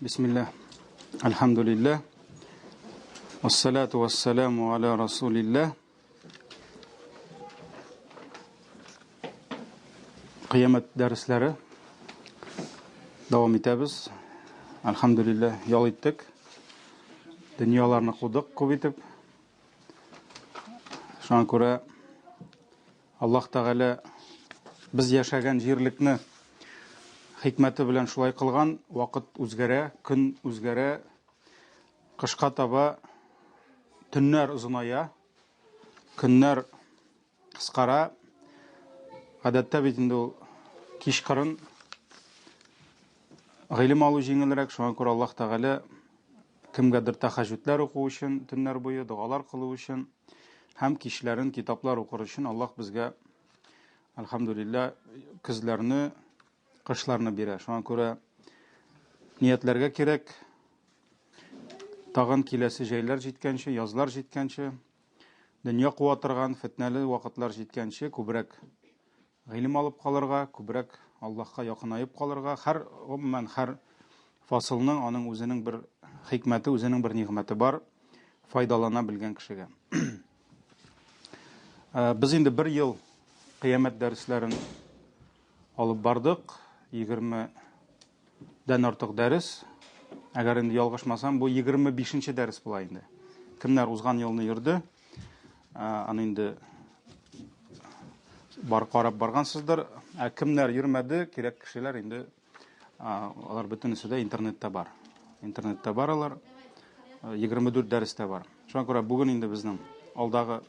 Бисмилла. Альхамдулилла. Вассалату вассаламу аля расулилла. Кыямәт дәресләре дәвам итәбез. Альхамдулилла, ял иттек. Дөньяларны кудык күп итеп. Шуңа күрә Аллаһ Тәгалә без яшәгән җирлекне хикмәте белән шулай кылган, вакыт үзгәрә, көн үзгәрә, кышка таба төннәр озыная, көннәр кыскара. Гадәттә бит инде ул кичкырын гыйлем алу җиңелрәк, шуңа күрә Аллаһ Тәгалә кемгәдер тәхәҗүдләр уку өчен, төннәр буе догалар кылу өчен һәм кичләрен китаплар укыр өчен Аллаһ безгә, әлхәмдүлилләһ, көзләрне, кышларны бирә. Шуңа күрә ниятләргә кирәк. Тагын киләсе җәйләр җиткәнче, язлар җиткәнче, дөнья куа торган фетнәле вакытлар җиткәнче күбрәк Гыйлем алып калырга, күбрәк Аллаһка якынаеп калырга, һәр, гомумән, һәр фасылның аның үзенең бер хикмәте, үзенең бер нигъмәте бар, файдалана белгән кешегә. Э, без инде бер ел кыямәт дәресләрен алып бардык, 20 дән артык дәрес. Әгәр инде ялгышмасам, бу 25 дәрес була инде. Кемнәр узган елны йөрде, аны инде бар карап баргансыздыр. Ә кемнәр йөрмәде, кирәк кешеләр инде алар бөтенесе дә интернетта бар. Интернетта бар алар. 24 дәрес тә бар. Шуңа күрә бүген инде безнең алдагы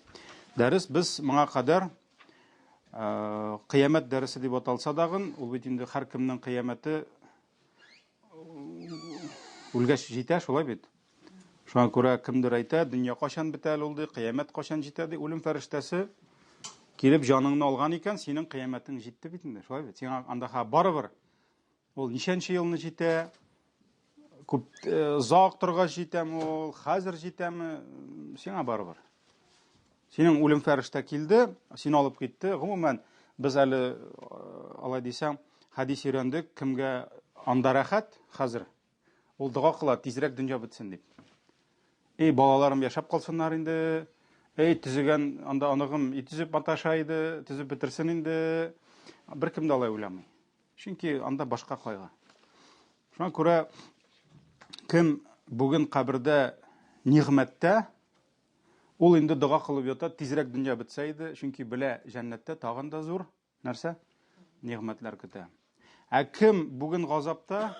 дәрес без моңа кадәр кыямәт дәресе дип аталса дагын, ул бит инде һәркемнең кыямәте үлгәч җитә, шулай бит? Шуңа күрә кемдер әйтә, дөнья кайчан бетә әле ул ди, кыямәт кайчан җитә ди, үлем фәрештәсе килеп җаныңны алган икән, синең кыямәтең җитте бит инде, шулай бит? Сиңа анда ха барыбер ул ничәнче елны җитә, күп э, озак торгач җитәме ул, хәзер җитәме, сиңа барыбер. Синең үлем фәрештә килде, сине алып китте. Гомумән, без әле э, алай дисәң, хәдис өйрәндек, кемгә анда рәхәт хәзер. Ул дога кыла, тизрәк дөнья бетсен дип. Эй, балаларым яшәп калсыннар инде. Эй, төзегән анда оныгым и төзеп маташа иде, төзеп бетерсен инде. Беркем дә алай уйламый. Чөнки анда башка кайгы. Шуңа күрә кем бүген кабердә нигъмәттә, ул инде дога кылып ята, тизрәк дөнья бетсә иде, чөнки белә, җәннәттә тагын да зур Нәрсә? Нигъмәтләр көтә. Ә кем бүген газапта,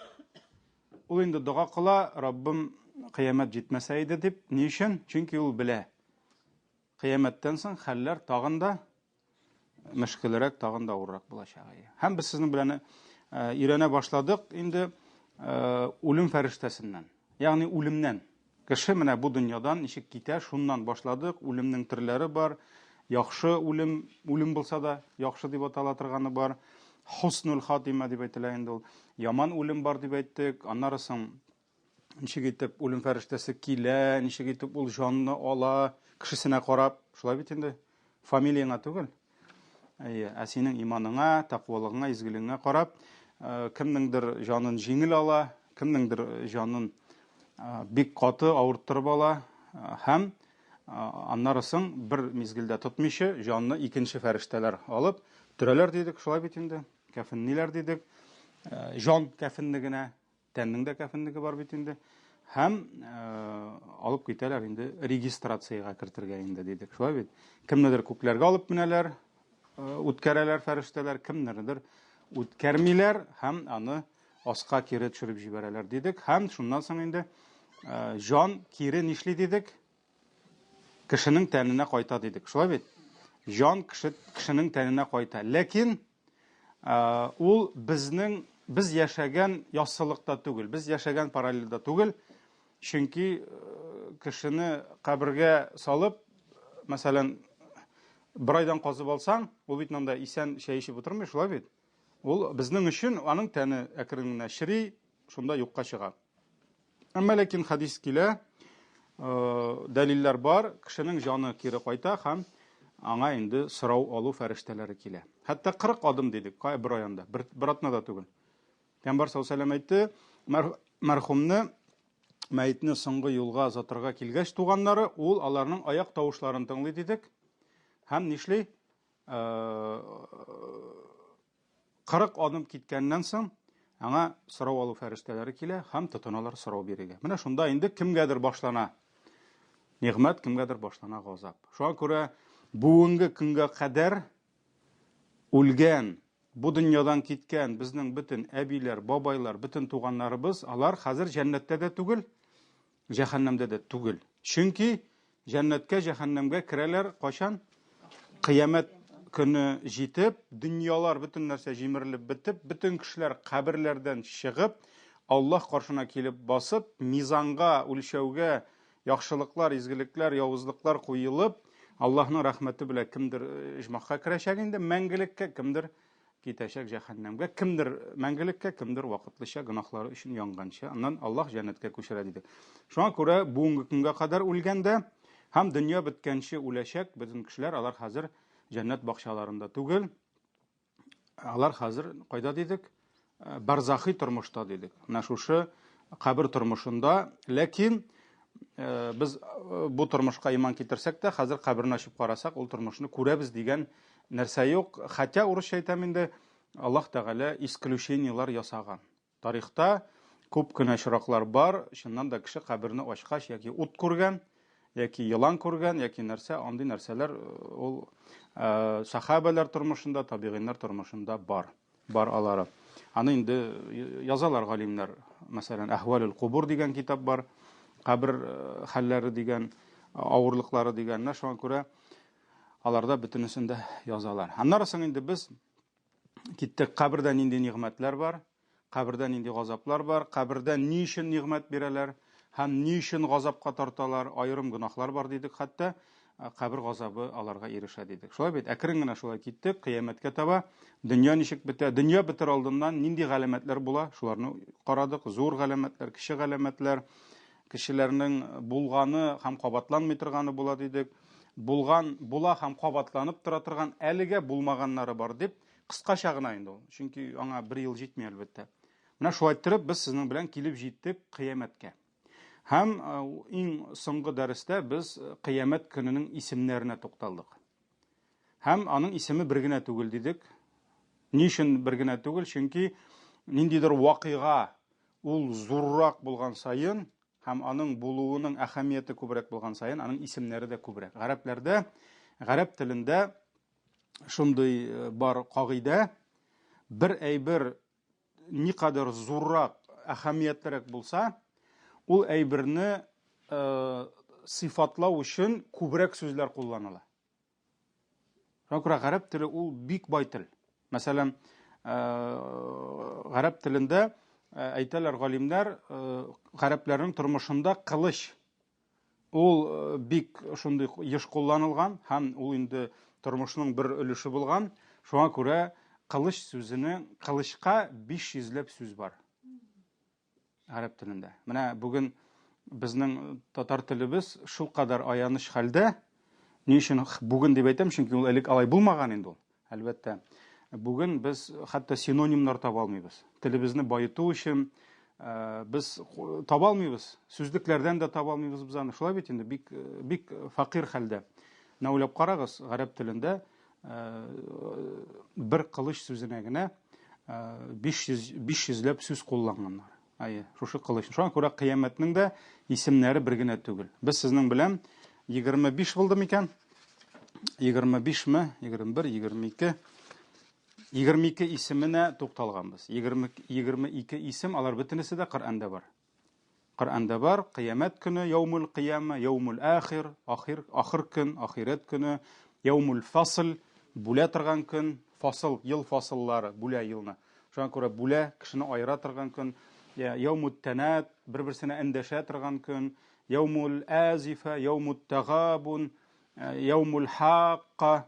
ул инде дога кыла, Раббым, кыямәт җитмәсә иде дип. Ни өчен? Чөнки ул белә. Кыямәттән соң хәлләр тагын да мөшкелрәк, тагын да авыррак булачак. Һәм без сезнең белән э, өйрәнә башладык инде э, үлем фәрештәсеннән. Ягъни үлемнән. Кеше менә бу дөньядан ничек китә, шуннан башладык. Үлемнең төрләре бар. Яхшы үлем, үлем булса да, яхшы дип атала торганы бар. Хуснуль хатима дип әйтелә инде ул. Яман үлем бар дип әйттек. Аннары соң ничек итеп үлем фәрештәсе килә, ничек итеп ул җанны ала, кешесенә карап, шулай бит инде. Фамилияңә түгел. Әйе, ә синең иманыңа, тәкъвалыгыңа, изгелегеңә карап, э, кемнеңдер җанын җиңел ала, кемнеңдер җанын э, бик каты авырттырып ала э, һәм аннары соң бер мизгелдә тотмыйча җанны икенче фәрештәләр алып төрәләр дидек, шулай бит инде, кәфенниләр дидек. Җан кәфенне генә Тәннең дә кәфенлеге бар бит инде. Һәм э, алып китәләр инде регистрациягә кертергә инде дидек. Шулай бит. Кемнедер күкләргә алып менәләр, э, үткәрәләр фәрештәләр, кемнедер үткәрмиләр һәм аны аска кире төшереп җибәрәләр дидек. Һәм шуннан соң инде э, җан кире нишли дидек? Кешенең тәненә кайта дидек. Шулай бит? Җан кеше кешенең тәненә кайта. Ләкин ул безнең без яшәгән яссылыкта түгел, без яшәгән параллельдә түгел. Чөнки кешене кабергә салып, мәсәлән, бер айдан казып алсаң, ул бит монда исән чәй эчеп утырмый, шулай бит? Ул безнең өчен аның тәне әкрен генә чери, шунда юкка чыга. Әмма ләкин хәдис килә, э, дәлилләр бар, кешенең җаны кире кайта һәм аңа инде сорау алу фәрештәләре килә. Хәтта 40 адым дидек, кая бер аянда, бер, бер атна да түгел. Пәйгамбәр саллаллаху алейһи әйтте, мәрхүмне мәетне соңгы юлга озатырга килгәч туганнары, ул аларның аяк тавышларын тыңлый дидек. Һәм нишли? 40 адым киткәннән соң аңа сорау алу фәрештәләре килә һәм тотыналар сорау бирергә. Менә шунда инде кемгәдер башлана нигъмәт, кемгәдер башлана газап. Шуңа күрә бүгенге көнгә кадәр үлгән, бу дөньядан киткән безнең бөтен әбиләр, бабайлар, бөтен туганнарыбыз, алар хәзер җәннәттә дә түгел, җәһәннәмдә дә түгел. Чөнки җәннәткә, җәһәннәмгә керәләр кайчан? Кыямәт көне җитеп, дөньялар бөтен нәрсә җимерелеп бетеп, бөтен кешеләр каберләрдән чыгып, Аллаһ каршына килеп басып, мизанга, үлчәүгә яхшылыклар, изгелекләр, явызлыклар куелып, Аллаһның рәхмәте белән кемдер оҗмахка керәчәк инде мәңгелеккә, кемдер китәчәк җәһәннәмгә, кемдер мәңгелеккә, кемдер вакытлыча гөнаһлары өчен янганчы, аннан Аллаһ җәннәткә күчерә диде. Шуңа күрә бүгенге көнгә кадәр үлгәндә һәм дөнья беткәнче үләчәк бөтен кешеләр, алар хәзер җәннәт бакчаларында түгел, алар хәзер кайда дидек? Барзахи тормышта дидек. Менә шушы кабер тормышында, ләкин без бу тормышка иман китерсәк тә, хәзер каберне ачып карасак, ул тормышны күрәбез дигән нәрсә юк. Хотя урысча әйтәм инде, Аллаһ Тәгалә исключениелар ясаган. Тарихта күп кенә очраклар бар, чыннан да кеше каберне ачкач яки ут күргән, яки елан күргән, яки нәрсә, андый нәрсәләр ул сахабәләр тормышында, табигыйннар тормышында бар. Бар алары. Аны инде язалар галимнәр. Мәсәлән, Әхвалул кубур дигән китап бар, кабер хәлләре дигән, авырлыклары дигән. Менә шуңа күрә аларда бөтенесен дә язалар. Аннары соң инде без киттек, кабердә нинди нигъмәтләр бар, кабердә нинди газаплар бар, кабердә ни өчен нигъмәт бирәләр һәм ни өчен газапка тарталар, аерым гөнаһлар бар дидек хәтта, кабер газабы аларга ирешә дидек. Шулай бит, әкрен генә шулай киттек, кыямәткә таба, дөнья ничек бетә, дөнья бетер алдыннан нинди галәмәтләр була, шуларны карадык, зур галәмәтләр, кече галәмәтләр, кешеләрнең булганы һәм кабатланмый торганы була дидек, булган, була һәм кабатланып тора торган, әлегә булмаганнары бар дип, кыскача гына инде ул, чөнки аңа бер ел җитми әлбәттә. Менә шулай иттереп без сезнең белән килеп җиттек кыямәткә. Һәм иң соңгы дәрестә без кыямәт көненең исемнәренә тукталдык. Һәм аның исеме бер генә түгел дидек. Ни өчен бер генә түгел? Чөнки ниндидер вакыйга ул зуррак булган саен һәм аның булуының әһәмияте күбрәк булган саен, аның исемнәре дә күбрәк. Гарәпләрдә, гарәп телендә шундый бар кагыйдә, бер әйбер никадәр зуррак, әһәмиятлерәк булса, ул әйберне сыйфатлау өчен күбрәк сүзләр кулланыла. Шуңа күрә гарәп теле ул бик бай тел. Мәсәлән, гарәп телендә әйтәләр галимнәр, гарәпләрнең тормышында кылыч ул бик шундый еш кулланылган һәм ул инде тормышның бер өлеше булган. Шуңа күрә кылыч сүзенең кылычка 500 ләп сүз бар. Гарәп телендә. Менә бүген безнең татар телебез шулкадәр аяныч хәлдә. Ни өчен бүген дип әйтәм, чөнки ул элек алай булмаган инде ул. Әлбәттә, бүген без хәтта синонимнар таба алмыйбыз. Телебезне баету өчен без таба алмыйбыз. Сүзлекләрдән дә таба алмыйбыз без аны. Шулай бит инде, бик бик фәкыйрь хәлдә. Менә уйлап карагыз, гарәп телендә бер кылыч сүзенә генә 500 500 ләп сүз кулланганнар. Әйе, шушы кылыч. Шуңа күрә кыямәтнең дә исемнәре бер генә түгел. Без сезнең белән 25 булды микән? 25 ме? 21, 22. 22 исеменә тукталганбыз. 20, 22 исем, алар бөтенесе дә Коръәндә бар. Коръәндә бар, кыямәт көне, яумул кыяма, яумул ахир, ахир, ахыр көн, ахирәт көне, яумул фасл, бүлә торган көн, фасыл, ел фасыллары, бүлә елны. Шуңа күрә бүлә, кешене аера торган көн, яумут тәнәт, бер-берсенә эндәшә торган көн, яумул азифа, яумут тагабун, яумул хакка,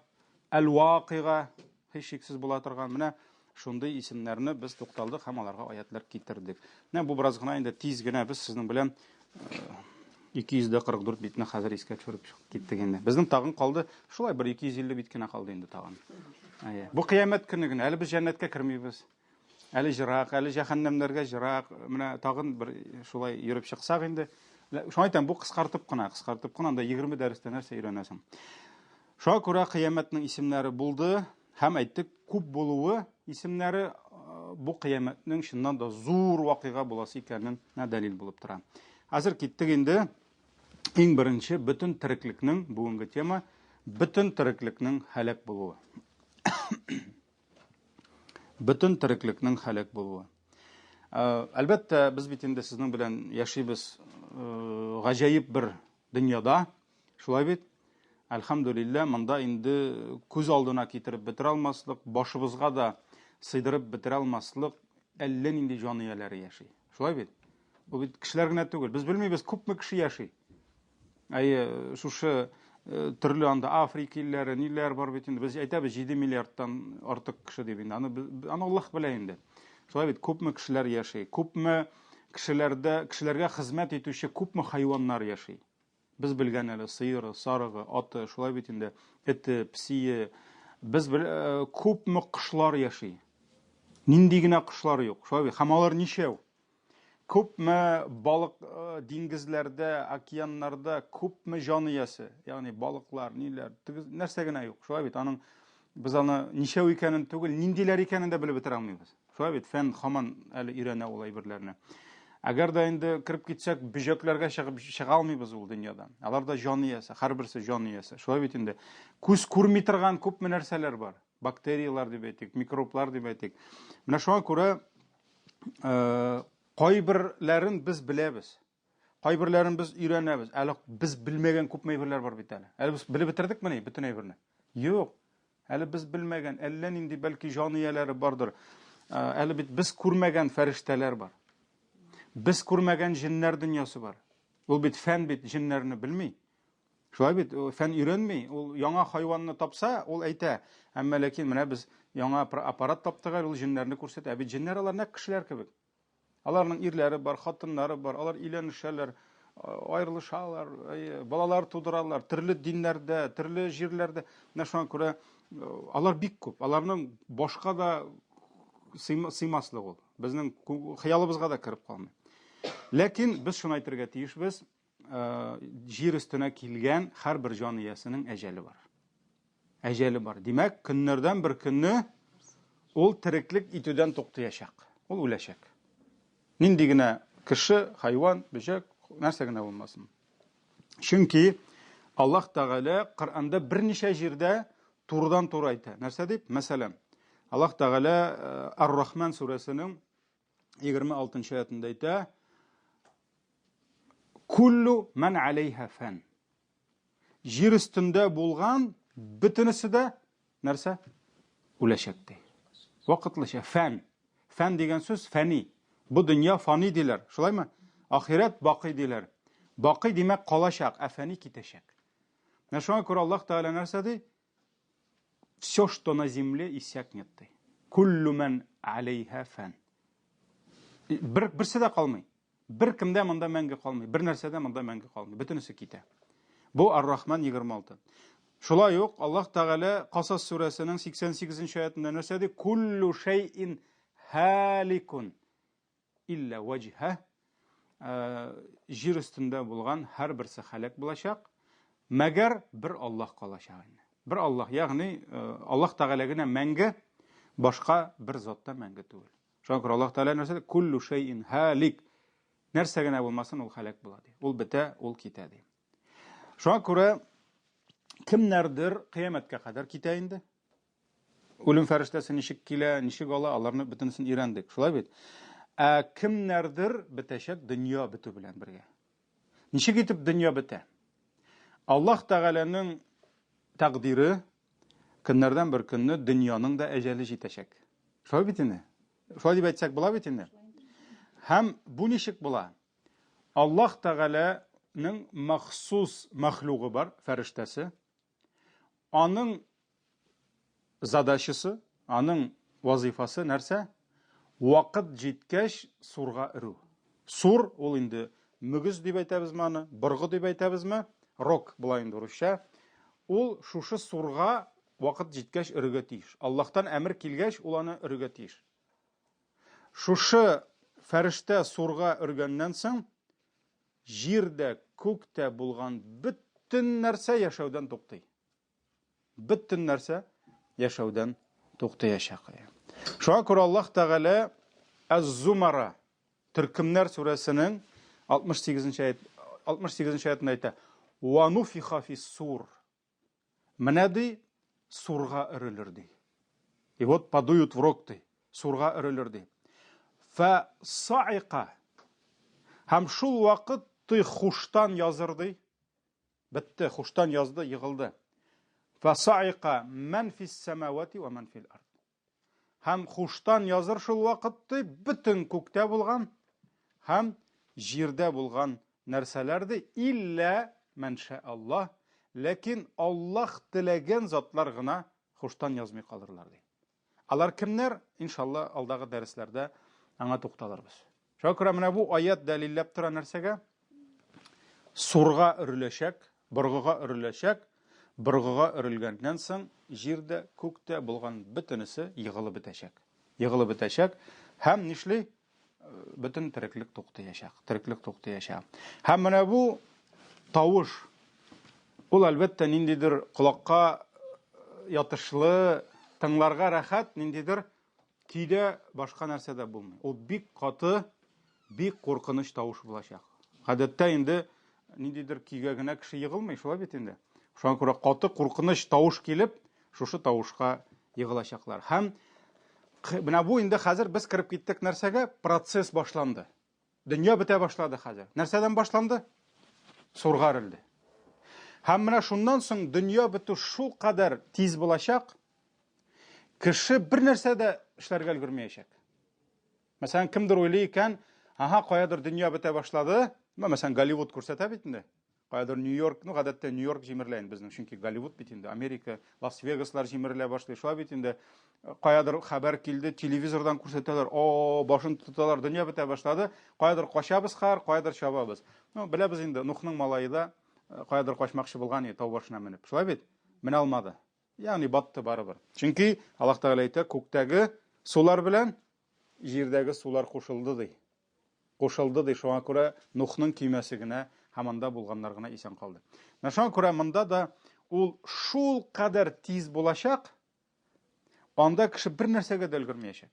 әл-вакыйга, һичшиксез була торган менә шундый исемнәрне без тукталдык һәм аларга аятлар китердек. Менә бу бераз гына инде тиз генә без сезнең белән 244 битне хәзер искә төшереп киттек инде. Безнең тагын калды, шулай бер 250 бит кенә калды инде тагын. Әйе. Бу кыямәт көне генә, әле без җәннәткә кермибез. Әле җырак, әле җәһәннәмнәргә җырак. Менә тагын бер шулай йөреп чыксак инде. Шуңа әйтәм, бу кыскартып кына, кыскартып кына анда 20 дәрестә нәрсә өйрәнәсең. Шуңа күрә кыямәтнең исемнәре булды һәм әйттек, күп булуы исемнәре бу кыямәтнең чыннан да зур вакыйга буласы икәненә дәлил булып тора. Хәзер киттек инде иң беренче бөтен тереклекнең бүгенге тема бөтен тереклекнең һәлак булуы. Бөтен тереклекнең һәлак булуы. Э, әлбәттә, без бит инде сезнең белән яшибез э, гаҗәеп бер дөньяда. Шулай бит? Әлхәмдүлилләһ, монда инде күз алдына китереп бетерә алмаслык, башыбызга да сыйдырып бетерә алмаслык әллә нинди җан ияләре яши. Шулай бит? Бу бит кешеләр генә түгел. Без белмибез, күпме кеше яши. Әйе, шушы э, төрле анда Африка илләре, ниләр бар бит инде. Без әйтәбез 7 миллиардтан артык кеше дип инде. Аны аны Аллаһ белә инде. Шулай бит, күпме кешеләр яши, күпме кешеләрдә кешеләргә хезмәт итүче күпме хайваннар яши. Без белгән әле сыеры, сарыгы, аты, шулай бит инде, эте, псие. Без бел, э, күпме кошлар яши. Нинди генә кошлар юк, шулай бит. Һәм алар ничәү? Күпме балык э, диңгезләрдә, океаннарда күпме җан иясе, ягъни балыклар, ниләр, нәрсә генә юк. Шулай бит, аның без аны ничәү икәнен түгел, ниндиләр икәнен дә белеп бетерә алмыйбыз. Шулай бит, фән һаман әле өйрәнә ул әйберләрне. Әгәр дә инде кереп китсәк, бөҗәкләргә чыгып чыга алмыйбыз ул дөньядан. Алар да җан иясе, һәрберсе җан иясе. Шулай бит инде. Күз күрми торган күпме нәрсәләр бар. Бактерияләр дип әйтик, микроблар дип әйтик. Менә шуңа күрә э, кайберләрен без беләбез. Кайберләрен без өйрәнәбез. Әле без белмәгән күпме әйберләр бар бит әле. Әле без белеп бетердекмени бөтен әйберне? Юк. Әле без белмәгән, әллә нинди бәлки җан ияләре бардыр. Э, әле бит без күрмәгән фәрештәләр бар. Без күрмәгән җеннәр дөньясы бар. Ул бит фән бит җеннәрне белми. Шулай бит, фән өйрәнми, ул яңа хайванны тапса, ул әйтә. Әмма ләкин менә без яңа аппарат таптык әле, ул җеннәрне күрсәтә. Ә бит җеннәр алар нәкъ кешеләр кебек. Аларның ирләре бар, хатыннары бар, алар өйләнешәләр, аерылышалар, балалар тудыралар, төрле диннәрдә, төрле җирләрдә. Менә шуңа күрә алар бик күп. Аларның башка да сыймаслык ул. Безнең хыялыбызга да кереп калмый. Ләкин без шуны әйтергә тиешбез, Э, җир өстенә килгән һәрбер җан иясенең әҗәле бар. Әҗәле бар. Димәк, көннәрдән бер көнне ул тереклек итүдән туктаячак. Ул үләчәк. Нинди генә кеше, хайван, бөҗәк, нәрсә генә булмасын. Чөнки Аллаһ Тәгалә Коръәндә берничә җирдә турыдан-туры әйтә. Нәрсә дип? Мәсәлән, Аллаһ Тәгалә э, Ар-Рахман сүрәсенең 26 нчы аятында әйтә, Куллу ман алейха фән. Җир өстендә булган бөтенесе дә нәрсә? Үләчәк ди. Вакытлыча фән. Фән дигән сүз фәни. Бу дөнья фани диләр. Шулаймы? Ахирәт бакый диләр. Бакый димәк калачак, ә фәни китәчәк. Менә шуңа күрә Аллаһ Тәгалә нәрсә ди? Все, что на земле, иссякнет ди. Куллу ман алейха фән. Бер, берсе дә калмый. Бер кемдә монда мәңге калмый. Бер нәрсә дә монда мәңге калмый. Бөтенесе китә. Бу Ар-Рахман 26. Шулай ук Аллаһ Тәгалә Касас сүрәсенең 88 нче аятында нәрсә ди? Куллу шәйин һаликун. Илля вәҗһә, җир өстендә булган һәрберсе һәлак булачак, мәгәр бер Аллаһ калачак инде. Бер Аллаһ, ягъни Аллаһ Тәгалә генә мәңге, башка бер зат та мәңге түгел. Шуңа күрә Аллаһ Тәгалә нәрсә ди? Куллу шәйин һалик. Нәрсә генә булмасын, ул һәлак була ди. Ул бетә, ул китә ди. Шуңа күрә кемнәрдер кыямәткә кадәр китә инде. Үлем фәрештәсе ничек килә, ничек ала, аларны бөтенесен өйрәндек. Шулай бит? Ә кемнәрдер бетәчәк дөнья бетү белән бергә. Ничек итеп дөнья бетә? Аллаһ Тәгаләнең тәкъдире көннәрдән бер көнне дөньяның да әҗәле җитәчәк. Шулай бит инде? Шулай дип әйтсәк була бит инде? Һәм бу ничек була? Аллаһ Тәгаләнең махсус мәхлугы бар, фәрештәсе. Аның задачасы, аның вазыйфасы нәрсә? Вакыт җиткәч сурга өрү. Сур ул инде мөгез дип әйтәбезме аны, боргы дип әйтәбезме? Рок була инде русча. Ул шушы сурга вакыт җиткәч өрергә тиеш. Аллаһтан әмер килгәч, ул аны өрергә тиеш. Шушы фәрештә сурга өргәннән соң, җирдә, күктә булган бөтен нәрсә яшәүдән туктый. Бөтен нәрсә яшәүдән туктаячак. Шуңа күрә Аллаһ Тәгалә Әз-Зумара төркемнәр сүрәсенең 68 нче аят 68 нче аятында әйтә: "Ва нуфиха фис-сур". Менә ди, сурга өрелер ди. И вот подуют в рог ди. Сурга өрелер ди. Фә саика. Һәм шул вакыт ты хуштан языр ди. Бетте, хуштан язды, егылды. Фә саика мән фис самавати ва мән фил ард. Һәм хуштан языр шул вакыт ди, бөтен күктә булган һәм җирдә булган нәрсәләр ди, иллә мән Аллаһ, ләкин Аллаһ теләгән затлар гына хуштан язмый калырлар ди. Алар кемнәр? Иншалла, алдагы дәресләрдә аңа тукталырбыз. Шуңа күрә менә бу аят дәлилләп тора нәрсәгә? Сурга өреләчәк, боргыга өреләчәк, боргыга өрелгәннән соң җирдә, күктә булган бөтенесе егылып бетәчәк. Егылып бетәчәк һәм нишли? Бөтен тереклек туктаячак, тереклек туктаячак. Һәм менә бу тавыш ул әлбәттә ниндидер колакка ятышлы, тыңларга рәхәт, ниндидер Көйдә башка нәрсә дә булмый. Ул бик каты, бик куркыныч тавыш булачак. Гадәттә инде ниндидер көйгә генә кеше егылмый, шулай бит инде. Шуңа күрә каты, куркыныч тавыш килеп, шушы тавышка егылачаклар. Һәм менә бу инде хәзер без кереп киттек нәрсәгә? Процесс башланды. Дөнья бетә башлады хәзер. Нәрсәдән башланды? Сурга өрелде. Һәм менә шуннан соң дөнья бетү шул кадәр тиз булачак, кеше бер нәрсә дә эшләргә өлгермәячәк. Мәсәлән, кемдер уйлый икән, ага, каядыр дөнья бетә башлады. Мәсәлән, Голливуд күрсәтә бит инде. Каядыр Нью-Йорк, ну, гадәттә Нью-Йорк җимерелә инде безнең, чөнки Голливуд бит инде, Америка, Лас-Вегаслар җимерелә башлый, шулай бит инде. Каядыр хәбәр килде, телевизордан күрсәтәләр, о, башын тоталар, дөнья бетә башлады. Каядыр качабыз хәзер, каядыр чабабыз. Ну, беләбез инде, Нухның малае да э, каядыр качмакчы булган иде, тау башына менеп. Шулай бит? Менә алмады. Ягъни батты барыбер. Чөнки Аллаһ Тәгалә әйтә, күктәге сулар белән җирдәге сулар кушылды ди. Кушылды ди, шуңа күрә Нухның көймәсе генә һәм анда булганнар гына исән калды. Менә шуңа күрә монда да ул шул кадәр тиз булачак, анда кеше бер нәрсәгә дә өлгермәячәк.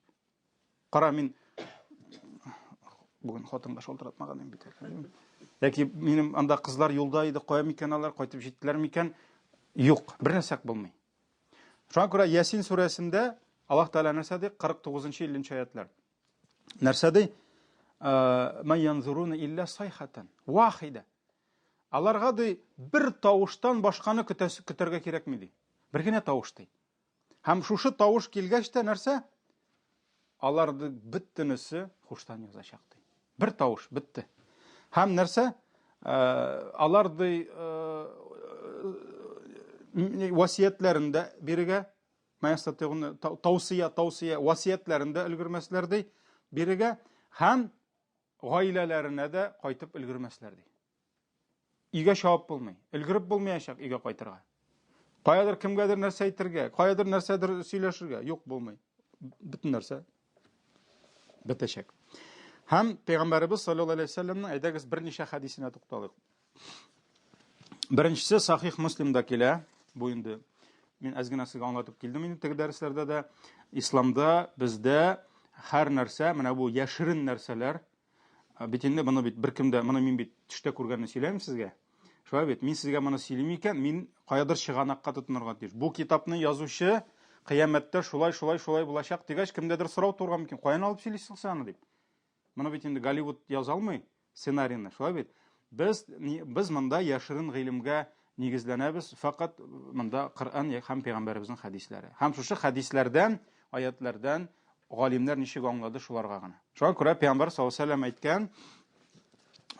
Кара, мин бүген хатынга шалтыратмаган идем бит әле. Яки минем анда кызлар юлда иде, кая микән алар, кайтып җиттеләр микән? Юк, бер нәрсә булмый. Шуңа күрә Ясин сүрәсендә Аллаһ Тәгалә нәрсә ди? 49-50 аятлар. Нәрсә ди? Ма янзуруна илля сайхатан вахида. Аларга ди бер тавыштан башканы көтәсе көтәргә кирәкми ди. Бер генә тавыш ди. Һәм шушы тавыш килгәч тә нәрсә? Алар бөтенесе хуштан язачак ди. Бер тавыш бетте. Һәм нәрсә? Алар ди васиятләрен дә бирергә таусия, таусия, васиятләрен дә өлгермәсләр ди бирегә һәм гаиләләренә дә кайтып өлгермәсләр ди. Өйгә чабып булмый, өлгереп булмаячак өйгә кайтырга. Каядыр кемгәдер нәрсә әйтергә, каядыр нәрсәдер сөйләшергә, юк булмый. Бөтен нәрсә бетәчәк. Һәм Пәйгамбәребез саллаллаһу алейһи вәсәлләмнең әйдәгез берничә хәдисенә тукталыйк. Беренчесе Сахих Муслимда килә. Бу инде мин әз генә сезгә аңлатып килдем инде теге дәресләрдә дә. Исламда бездә һәр нәрсә, менә бу яшерен нәрсәләр, бит инде моны бит беркем дә, моны мин бит төштә күргәнне сөйләмим сезгә. Шулай бит, мин сезгә моны сөйлим икән, мин каядыр чыганакка тотынырга тиеш. Бу китапны язучы кыямәттә шулай, шулай, шулай булачак дигәч, кемдәдер сорау туырга мөмкин. Каян алып сөйлисең син аны дип. Моны бит инде Голливуд яза алмый сценарийны, шулай бит? Без без монда яшерен гыйлемгә нигезләнәбез, фәкать монда Коръән һәм пәйгамбәребезнең хәдисләре. Һәм шушы хәдисләрдән, аятләрдән галимнәр ничек аңлады шуларга гына. Шуңа күрә пәйгамбәр саллаллаһу алейһи вәсәлләм әйткән,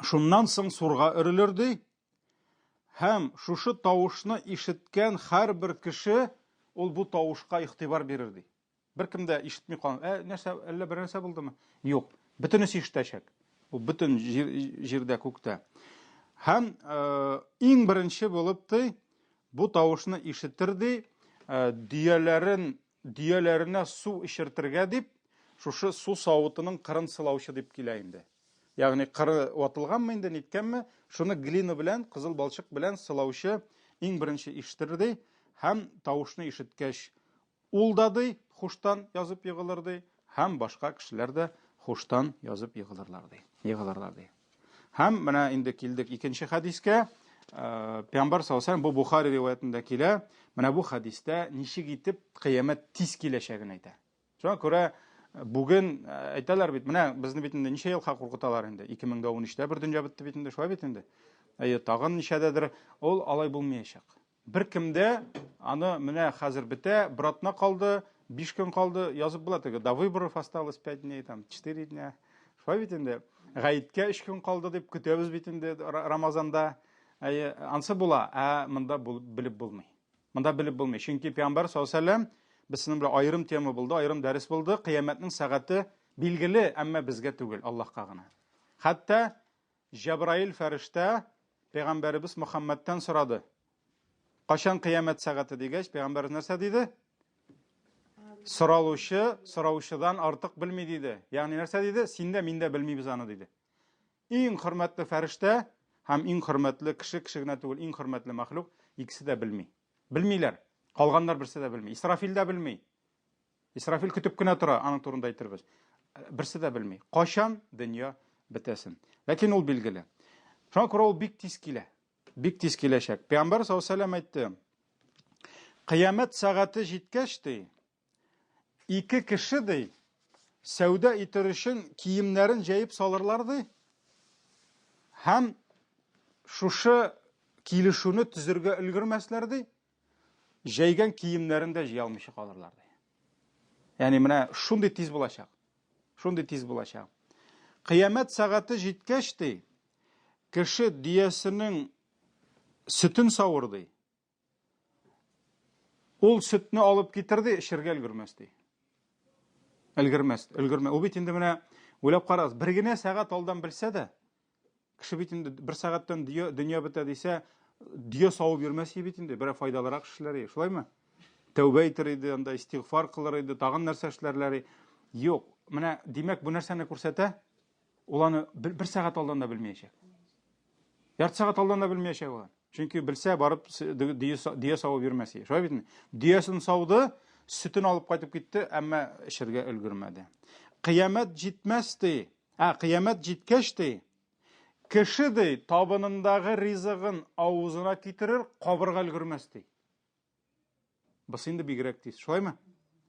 шуннан соң сурга өрелер ди, һәм шушы тавышны ишеткән һәрбер кеше ул бу тавышка игътибар бирер ди. Беркем дә ишетми калмый. Ә, нәрсә, әллә бер нәрсә булдымы? Юк. Бөтенесе ишетәчәк. Ул бөтен җир, җирдә, күктә. Һәм э, иң беренче булып ди, бу тавышны ишетер ди, э, дөяләрен, дөяләренә су эчертергә дип, шушы су савытының кырын сылаучы дип килә инде. Ягъни кыры ватылганмы инде, ниткәнме, шуны глина белән, кызыл балчык белән сылаучы иң беренче ишетер ди һәм тавышны ишеткәч ул да ди хуштан язып егылыр ди һәм башка кешеләр дә хуштан язып егылырлар ди. Егылырлар ди. Һәм менә инде килдек икенче хәдискә. Э, Пәйгамбәр саллаллаху алейһи бу Бухари риваятендә килә. Менә бу хәдистә ничек итеп кыямәт тиз киләчәген әйтә. Шуңа күрә э, бүген э, әйтәләр бит, менә безне бит инде ничә елга куркыталар инде. 2013-тә бер дөнья бетте бит инде, шулай бит инде. Әйе, тагын ничәдәдер ул алай булмаячак. Беркем дә аны менә хәзер бетә, бер атна калды, 5 көн калды, язып була теге. До выборов осталось 5 дней, там 4 дня. Шулай бит инде. Гаеткә 3 көн калды дип көтәбез бит инде Рамазанда. Әйе, ансы була, ә монда белеп булмый. Монда белеп булмый. Чөнки Пәйгамбәр саллаллаһу алейһи вәсәлләм без сезнең белән аерым тема булды, аерым дәрес булды. Кыямәтнең сәгате билгеле, әмма безгә түгел, Аллаһка гына. Хәтта Җәбраил фәрештә Пәйгамбәребез Мөхәммәдтән сорады. Кайчан кыямәт сәгате дигәч, Пәйгамбәребез нәрсә диде? Соралучы сораучыдан артык белми диде. Ягъни нәрсә диде? Син дә, мин дә белмибез аны диде. Иң хөрмәтле фәрештә һәм иң хөрмәтле кеше, кеше генә түгел, иң хөрмәтле мәхлук, икесе дә белми. Белмиләр. Калганнар берсе дә белми. Исрафил дә белми. Исрафил көтеп кенә тора, аның турында әйтербез. Берсе дә белми. Кайчан дөнья бетәсен. Ләкин ул билгеле. Шуңа күрә ул бик тиз килә. Бик тиз киләчәк. Пәйгамбәр саллаллаһу алейһи вәсәлләм әйтте. Кыямәт сәгате җиткәч, ди, Ике кеше, ди, сәүдә итер өчен киемнәрен җәеп салырлар, ди, һәм шушы килешүне төзергә өлгермәсләр, ди, җәйгән киемнәрен дә җыя алмыйча калырлар, ди. Ягъни менә шундый тиз булачак. Шундый тиз булачак. Кыямәт сәгате җиткәч, ди, кеше дөясенең сөтен савыр, ди. Ул сөтне алып китерде, эчәргә өлгермәс ди. Өлгермәс, өлгермә. Ул бит инде менә уйлап карагыз, бер генә сәгать алдан белсә дә, кеше бит инде бер сәгатьтән дөнья, дөнья бетә дисә, дөя савып йөрмәс иде бит инде, берәр файдалырак эшләр иде, шулаймы? Тәүбә итер иде, анда истигъфар кылыр иде, тагын нәрсә эшләрләр иде. Юк, менә димәк, бу нәрсәне күрсәтә? Ул аны бер, бер сәгать алдан да белмәячәк. Ярты сәгать алдан да белмәячәк ул. Чөнки белсә, барып дөя савып йөрмәс иде. Шулай бит? Дөясен сауды, сөтен алып кайтып китте, әмма эчәргә өлгермәде. Кыямәт җитмәс ди. Ә, кыямәт җиткәч ди, кеше ди, табынындагы ризыгын авызына китерер, кабырга өлгермәс ди. Бусы инде бигрәк тиз. Шулаймы?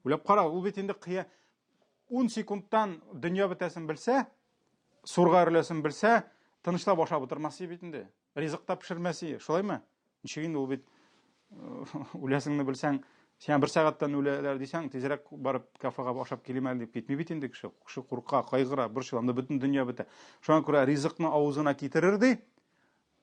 Уйлап кара, ул бит инде кыя 10 секундтан дөнья бетәсен белсә, сурга өреләсен белсә, тынычлап ашап утырмас бит инде. Ризык та пешермәс иде, шулаймы? Ничек инде ул бит э, үләсеңне белсәң, сиңа бер сәгатьтән үләләр дисәң, тизрәк барып кафега ашап килим әле дип китми бит инде кеше. Кеше курка, кайгыра, борчыла, анда бөтен дөнья бетә. Шуңа күрә ризыкны авызына китерер ди,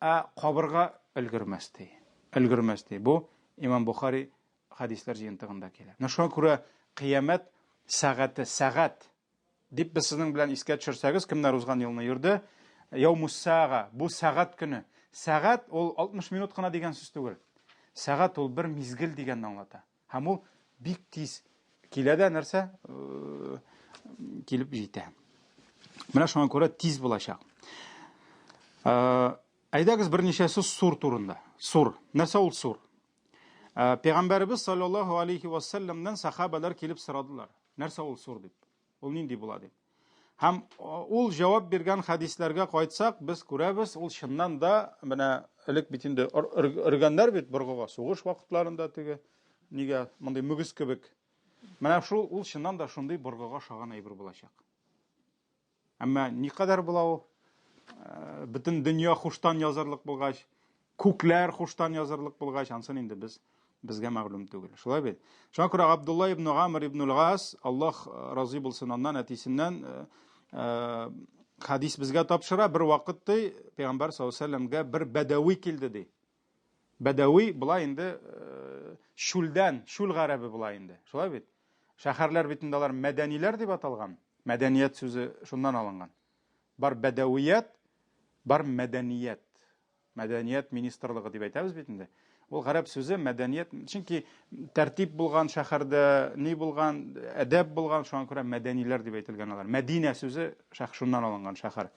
ә кабырга өлгермәс ди. Өлгермәс ди. Бу Имам Бухари хәдисләр җыентыгында килә. Менә шуңа күрә кыямәт сәгате, сәгать дип без сезнең белән искә төшерсәгез, кемнәр узган елны йөрде? Яумуссага, бу сәгать көне. Сәгать ул 60 минут кына дигән сүз түгел. Сәгать ул бер мизгел дигәнне аңлата. Һәм ул бик тиз килә дә нәрсә э, килеп җитә. Менә шуңа күрә тиз булачак. Э, әйдәгез берничә сүз сур турында. Сур. Нәрсә ул сур? Э, Пәйгамбәребез саллаллаһу алейхи ва салламнан сахабалар килеп сорадылар. Нәрсә ул сур дип. Ул нинди була дип. Һәм ул җавап биргән хәдисләргә кайтсак, без күрәбез, ул чыннан да менә элек бит инде өргәннәр бит боргыга сугыш вакытларында теге нигә мондый мөгез кебек. Менә шул ул чыннан да шундый боргыга ошаган әйбер булачак. Әмма никадәр була ул? Э, бөтен дөнья хуштан язырлык булгач, күкләр хуштан язырлык булгач, ансын инде без безгә мәгълүм түгел. Шулай бит? Шуңа күрә Абдулла ибн Гамр ибн Гас, Аллаһ э, разый булсын аннан, әтисеннән э, хадис безгә тапшыра. Бер вакыт ди, Пәйгамбәр саллаллаһу алейһи вәсәлләмгә бер бәдәви килде ди. Бәдәви була инде чүлдән, чүл гарәбе була инде. Шулай бит? Шәһәрләр бит инде алар мәдәниләр дип аталган. Мәдәният сүзе шуннан алынган. Бар бәдәвият, бар мәдәният. Мәдәният министрлыгы дип әйтәбез бит инде. Ул гарәп сүзе мәдәният, чөнки тәртип булган шәһәрдә ни булган, әдәп булган, шуңа күрә мәдәниләр дип әйтелгән алар. Мәдинә сүзе шәх шуннан алынган шәһәр.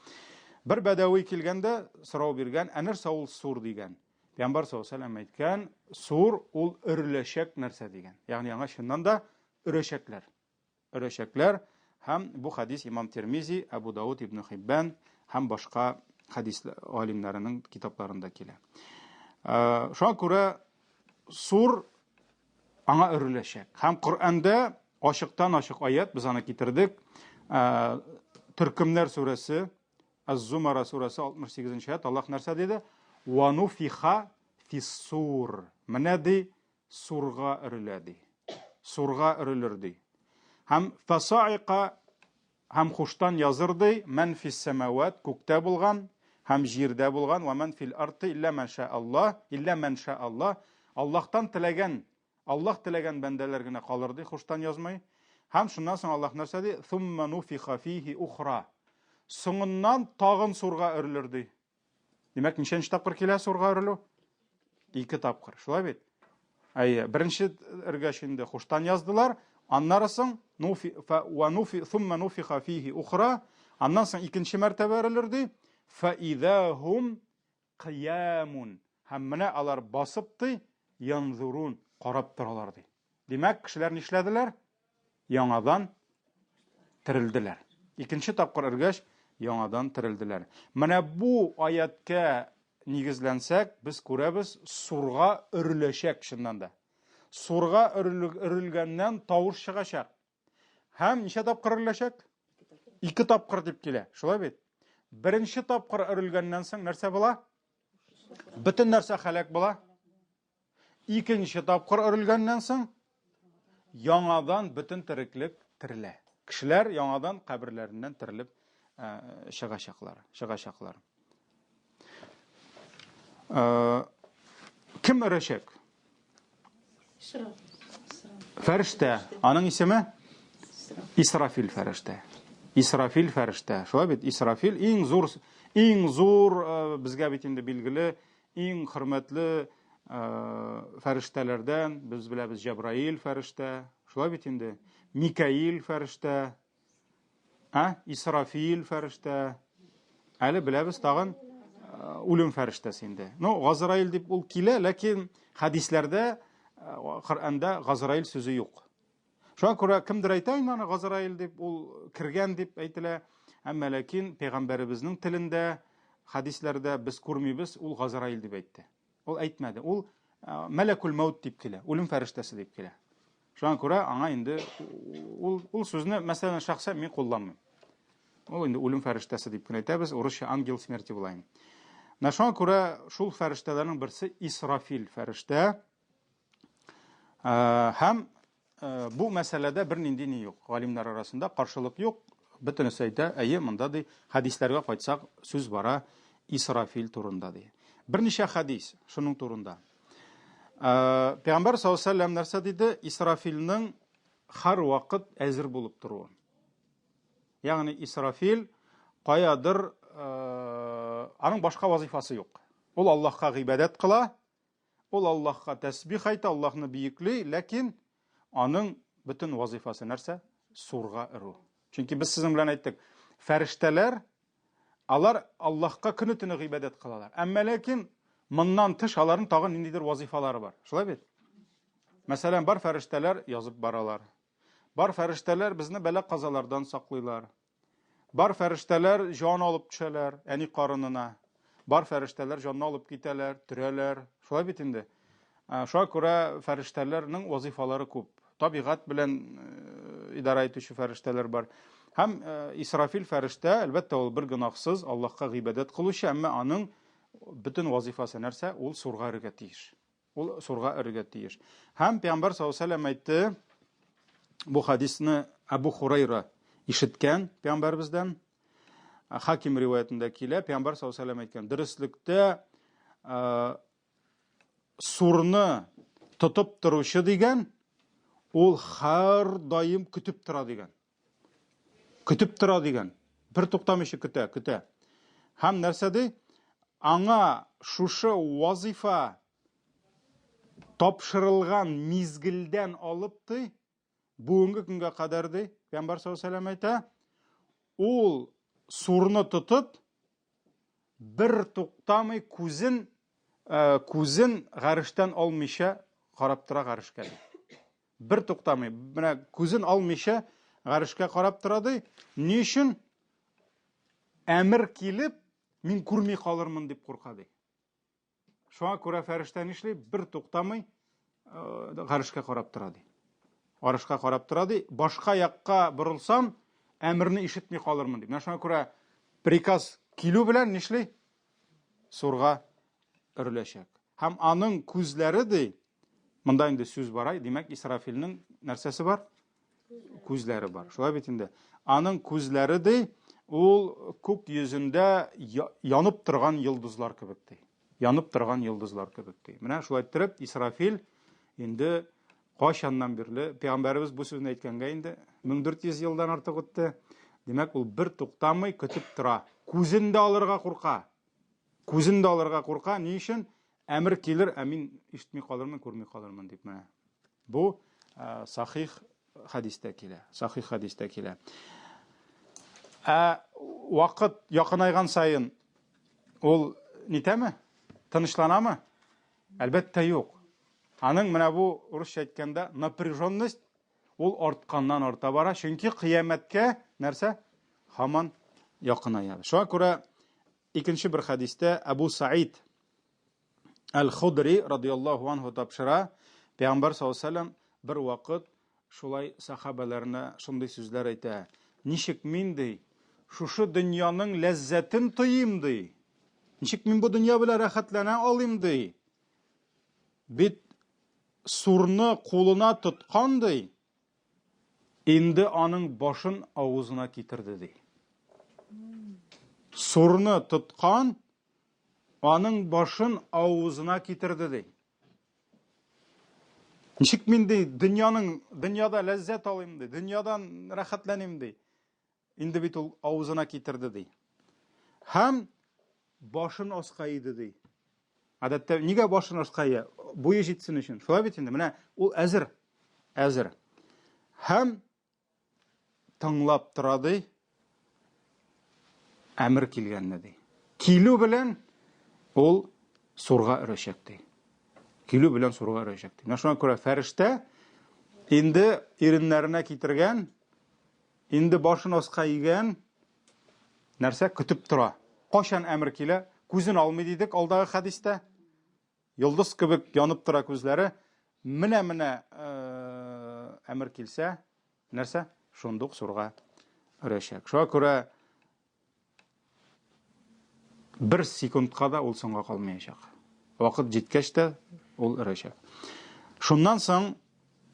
Бер бәдәви килгәндә сорау биргән, ә нәрсә ул сур дигән. Пәйгамбәр саллаллаһу алейһи әйткән, сур ул өреләчәк нәрсә дигән. Ягъни аңа чыннан да өрәчәкләр. Өрәчәкләр һәм бу хәдис имам Тирмизи, Әбу Дауд, Ибн Хиббан һәм башка хәдис галимнәренең китапларында килә. Э, шуңа күрә сур аңа өреләчәк. Һәм Коръәндә ачыктан-ачык аят, без аны китердек. Э, Төркемнәр сүрәсе, Аз-Зумара сүрәсе 68 нче аят, Аллаһ нәрсә диде? Ва нуфиха фиссур. Менә ди, сурга өрелә ди. Сурга өрелер ди. Һәм фасаика һәм хуштан языр ди, мән фис самават, күктә булган һәм җирдә булган, ва мән фил арты илля мән ша Аллаһ, илля мән ша Аллаһ. Аллаһтан теләгән, Аллаһ теләгән бәндәләр генә калыр ди, хуштан язмый. Һәм шуннан соң Аллаһ нәрсә ди? Сумма нуфиха фихи ухра. Соңыннан тагын сурга өрелер ди. Димәк, ничәнче тапкыр килә сурга өрелү? Ике тапкыр. Шулай бит? Әйе, беренче өргәч инде хуштан яздылар. Аннары соң нуфи фа ва нуфи сумма нуфиха фихи ухра. Аннан соң икенче мәртәбә өрелер ди. Фа иза хум кыямун. Һәм менә алар басып ди, янзурун, карап торалар ди. Димәк, кешеләр нишләделәр? Яңадан терелделәр. Икенче тапкыр өргәч, яңадан терелделәр. Менә бу аяткә нигезләнсәк, без күрәбез, сурга өреләчәк чыннан да. Сурга өрелгәннән тавыш чыгачак. Һәм ничә тапкыр өреләчәк? Ике тапкыр дип килә. Шулай бит? Беренче тапкыр өрелгәннән соң нәрсә була? Бөтен нәрсә хәләк була. Икенче тапкыр өрелгәннән соң яңадан бөтен тереклек терелә. Кешеләр яңадан каберләреннән терелеп э, чыгачаклар, чыгачаклар. Э, кем өрәчәк? Фәрештә. Аның исеме? Исрафил фәрештә. Исрафил фәрештә. Шулай бит, Исрафил иң зур, иң зур э, безгә бит инде билгеле, иң хөрмәтле фәрештәләрдән без беләбез Җәбраил фәрештә, шулай бит инде, Микаил фәрештә, ә, Исрафил фәрештә, әле беләбез тагын үлем фәрештәсе инде. Ну, Газраил дип ул килә, ләкин хәдисләрдә, Коръәндә Газраил сүзе юк. Шуңа күрә кемдер әйтә инде аны Газраил дип, ул кергән дип әйтелә. Әмма ләкин пәйгамбәребезнең телендә, хәдисләрдә без күрмибез, ул Газраил дип әйтте. Ул әйтмәде. Ул мәләкул мәүт дип килә, үлем фәрештәсе дип килә. Шуңа күрә аңа инде ул ул сүзне, мәсәлән, шәхсән мин кулланмыйм. Ул инде үлем фәрештәсе дип кенә әйтәбез, урысча ангел смерти була инде. Менә шуңа күрә шул фәрештәләрнең берсе Исрафил фәрештә. Һәм бу мәсьәләдә бернинди ни юк. Галимнәр арасында каршылык юк. Бөтенесе әйтә, әйе, монда ди, хәдисләргә кайтсак, сүз бара Исрафил турында ди. Берничә хәдис шуның турында. Пәйгамбәр саллаллаһу алейһи вәсәлләм нәрсә диде? Исрафилнең һәрвакыт әзер булып торуы. Ягъни Исрафил каядыр аның башка вазифасы юк. Ул Аллаһка гыйбадәт кыла, Ул Аллаһка тәсбих әйтә, Аллаһны биекли, ләкин аның бөтен вазифасы нәрсә? Сурга өрү. Чөнки без сезнең белән әйттек, фәрештәләр алар Аллаһка көне-төне гыйбадәт кылалар. Әмма ләкин моннан тыш аларның тагын ниндидер вазифалары бар. Шулай бит? Мәсәлән, бар фәрештәләр язып баралар. Бар фәрештәләр безне бәла-казалардан саклыйлар. Бар фәрештәләр җан алып төшәләр әни карынына. Бар фәрештәләр җанны алып китәләр, төрәләр. Шулай бит инде. Шуңа күрә фәрештәләрнең вазифалары күп. Табигать белән э, идарә итүче фәрештәләр бар. Һәм э, Исрафил фәрештә, әлбәттә, ул бер гөнаһсыз, Аллаһка гыйбадәт кылучы, әмма аның бөтен вазифасы нәрсә? Ул сурга өрергә тиеш. Ул сурга өрергә тиеш. Һәм Пәйгамбәр саллаллаһу алейһи әйтте, бу хадисны Абу Хурайра ишеткән пәйгамбәребездән. Хаким риваятендә килә, пәйгамбәр саллаллаһу алейһи әйткән, дөреслектә сурны тотып торучы дигән, ул һәрдаим көтеп тора дигән. Көтеп тора дигән. Бер туктамыйча көтә, көтә. Һәм нәрсә ди? Аңа шушы вазифа Тапшырылган мизгелдән алып ди, бүгенге көнгә кадәр ди, Пәйгамбәр саллаллаһу алейһи вәсәлләм әйтә, ул сурны тотып, бер туктамый күзен э, күзен гарештән алмыйча карап тора гарешкә. Бер туктамый, менә күзен алмыйча гарешкә карап тора ди. Ни өчен? Әмер килеп, мин күрми калырмын дип курка ди. Шуңа күрә фәрештә нишли? Бер туктамый э, гарешкә карап тора ди. Гарешкә карап тора ди. Башка якка борылсам, әмерне ишетми калырмын ди. Менә шуңа күрә приказ килү белән нишли? Сурга өреләчәк. Һәм аның күзләре ди, монда инде сүз бара, димәк, Исрафилнең нәрсәсе бар? Күзләре бар. Шулай бит инде. Аның күзләре ди, ул күк йөзендә янып торган йолдызлар кебек ди. Янып торган йолдызлар кебек ди. Менә шулай иттереп Исрафил инде кайчаннан бирле пәйгамбәребез бу сүзне әйткәнгә инде 1400 елдан артык үтте. Димәк, ул бер туктамый көтеп тора. Күзен дә алырга курка. Күзен дә алырга курка. Ни өчен? Әмер килер, ә мин ишетми калырмын, күрми калырмын дип менә. Бу э, сахих хәдистә килә. Сахих хәдистә килә. Ә вакыт якынайган саен ул нитәме? Тынычланамы? Әлбәттә, юк. Аның менә бу урысча әйткәндә напряженность ул артканнан арта бара, чөнки кыямәткә нәрсә? Һаман якыная. Шуңа күрә икенче бер хәдистә Абу Саид Әл-Худри радияллаһу анһу тапшыра, Пәйгамбәр саллаллаһу алейһи бер вакыт шулай сахабәләренә шундый сүзләр әйтә. Ничек мин ди, шушы дөньяның ләззәтен тойыйм ди. Ничек мин бу дөнья белән рәхәтләнә алыйм ди. Бит сурны кулына тоткан ди, инде аның башын авызына китерде ди. Сурны тоткан, аның башын авызына китерде ди. Ничек мин ди, дөньяның, дөньяда ләззәт алыйм ди, дөньядан рәхәтләним ди. Инде бит ул авызына китерде ди. Һәм башын аска иде ди. Гадәттә нигә башын аска ия? Буе җитсен өчен. Шулай бит инде. Менә ул әзер. Әзер. Һәм тыңлап тора ди. Әмер килгәнне ди. Килү белән ул сурга өрәчәк ди. Килү белән сурга өрәчәк ди. Менә шуңа күрә фәрештә инде иреннәренә китергән Инде башын аска игән, нәрсә көтеп тора. Кайчан әмер килә? Күзен алмый дидек алдагы хәдистә. Йолдыз кебек янып тора күзләре. Менә-менә э, әмер килсә, нәрсә? Шундук сурга өрәчәк. Шуңа күрә бер секундка да ул соңга калмаячак. Вакыт җиткәч тә ул өрәчәк. Шуннан соң